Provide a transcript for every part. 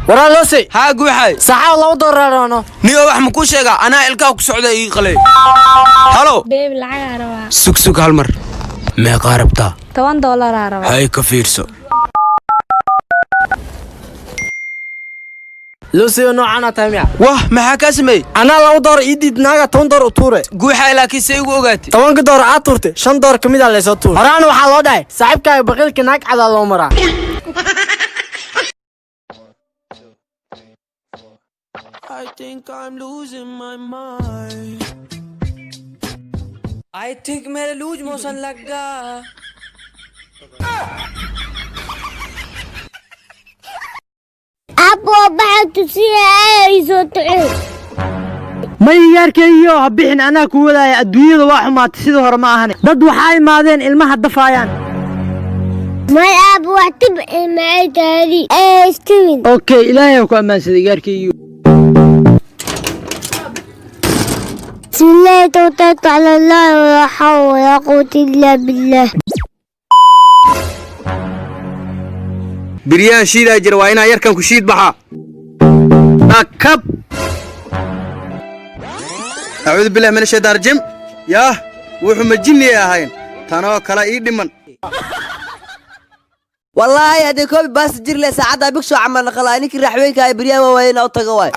Waraa loosey. Haa guuxay. Saxaaw 2 doolar rano. Niyo, wax ma kuu sheegaa? Anaa ilkaha ku socda ii qalay. Halo. Baby, lacagaa rabaa. Sug, sug, hal mar. Meeqaa rabtaa? 10 doolaraa rabaa. Hay, ka fiirso. Loosey, noocaana tahay miya? Wah, maxaa kaa sameeyey? Anaa 2 doolar ii diid, naaga 10 doolar u tuure. Guuxay, laakiin se igu ogaatay? 10-ka doolar aad tuurtay, 5 doolar ka mid a laysoo tuur. Horaana waxaa loo dhahay, saaxiibkaaga baqiilka naag cadaa loo maraa. I think I'm losing my mind. I think मेरे loose motion लग गया. Aabbo, waxaa tusiyaa isoo ducee. May, yaarkayyo, ha bixin, anaa ku wadaaya. Adduunyada waa xumaatay, sidii hore ma ahane. Dad waxaa imaadeen ilmaha dafaayaan. May aabbo, wax tib maxay tahay ee Steven? Okay, ilaahay ha ku ammaansaday, yaarkayyo. بسم الله توكلت على الله ولا حول ولا قوة إلا بالله. Biryaan shiidaa jira, waa inaa yarkan ku shiid baxaa. Dhakab. Acuudu billahi min ashaytaan rajim. Yaah, wuxuu ma jinniyay ahayn? Tanoo kale ii dhiman. Wallaahi haddii koobi baas jir leh, saacadda bigsoo camal naqalaa. Ninkii raaxweynka ay beryahan waa waayeen u taga waay.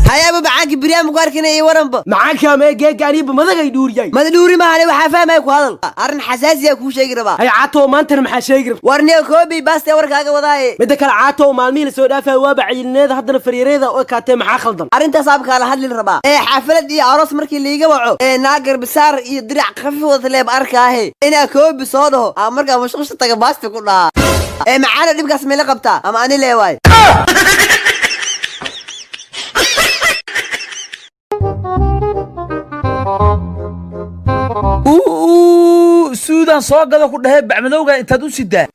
Hayaaba macaankii beryahan ku arkina iyo waranba. Macaankaa mee geega aniiba madagay dhuuriyay. Mada dhuuri maahane, waxaa fahmaya ku hadal. Arrin xasaasiya kuu sheegi rabaa. Hay caatow, maantana maxaa sheegi rabta? Warniyo, koobi baaste warkaaga wadaaye. Midda kale caatow, maalmihii lasoo dhaafaya waaba cayilineeda, haddana faryareeda u ekaatee, maxaa khaldan? Arrintaas abkaa la hadli rabaa. Ee xaafalad iyo aroos markii liiga waco ee naagar bisaar iyo dirac khafiif wada leeb arkaahe, inaa koobi soo dhaho ama markaa mashqusha taga baasti ku dhahaa. Ee macaana dhibkaas meela qabtaa ama ani leewaay? Suudan soo gado ku dhahee, bacmadowga intaad u sidaa.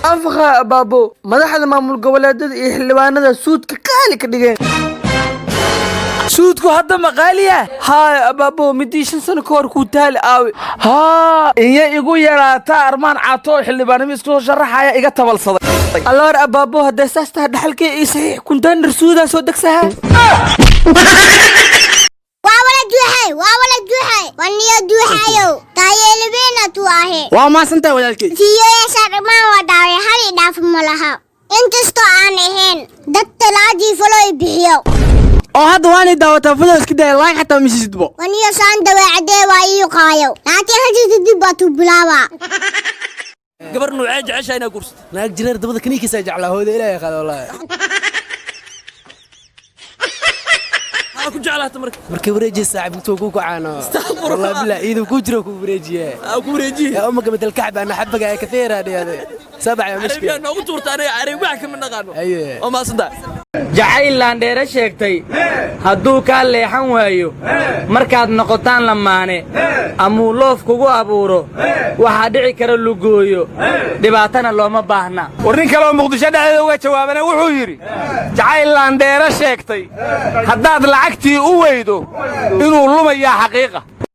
Anfaqa abaabo, madaxda maamul goboleedyada iyo xildhibaanada suudka qaali ka dhigeen. Suudku hadda maqaaliya? Haay abaabo, midii 5 sano ka hor kuu taali aawe? Haa, inya igu yaraata armaan caato oo xildhibaanimo isku soo sharaxaya iga tabalsaday. Alloor abaabo, haddee saas tahay dhaxalkee ii saxiix, kunteenar suudaan soo degsaha. Waa wala duuxay, waa wala duuxay, waniyo duuxayow taayeelibeena tuu ahe. Waa maasantahay, walaalkey. Fiiyoyaasha dhammaan waa daaway, hal i dhaaf ma laha, inkastoo aan ahayn dad talaadii falo i bixiyo. Oo hadda waanay daawataa, follow iska daya, like xataa misisidbo. Waniyo saan daweecadee waa ii qaayo, laakiin hadda kadib baa tuu bilaabaa. Gabar nuucee jeceshaa inaa guursato? Naag jireer dabada kaniinkiisa jeclaa, hooda ilaahay qaada wallaahi. Maxaa ku jeclaata marka? Markay wareejiye saaxib intuu ku kacaano, wallahi billah iidu ku jiro ku wareejiye. Aa ku wareejiye. يا امك مثل الكعبه انا احبك يا كثير هذه هذه سبع يا Carabiyaa مشكله. noogu tuurta, aniga carabi wax kama naqaano. أيه. Oo maasantaa. Jacayl laandheere sheegtay hadduu kaa leexan waayo, markaad noqotaan lamaane amuu loof kugu abuuro, waxaa dhici kara lugooyo, dhibaatana looma baahna. War nin kaleoo Muqdisho dhexdeeda uga jawaabana wuxuu yidhi: jacayl laandheere sheegtay haddaad lacagtii u weydo, inuu lumayaa xaqiiqa.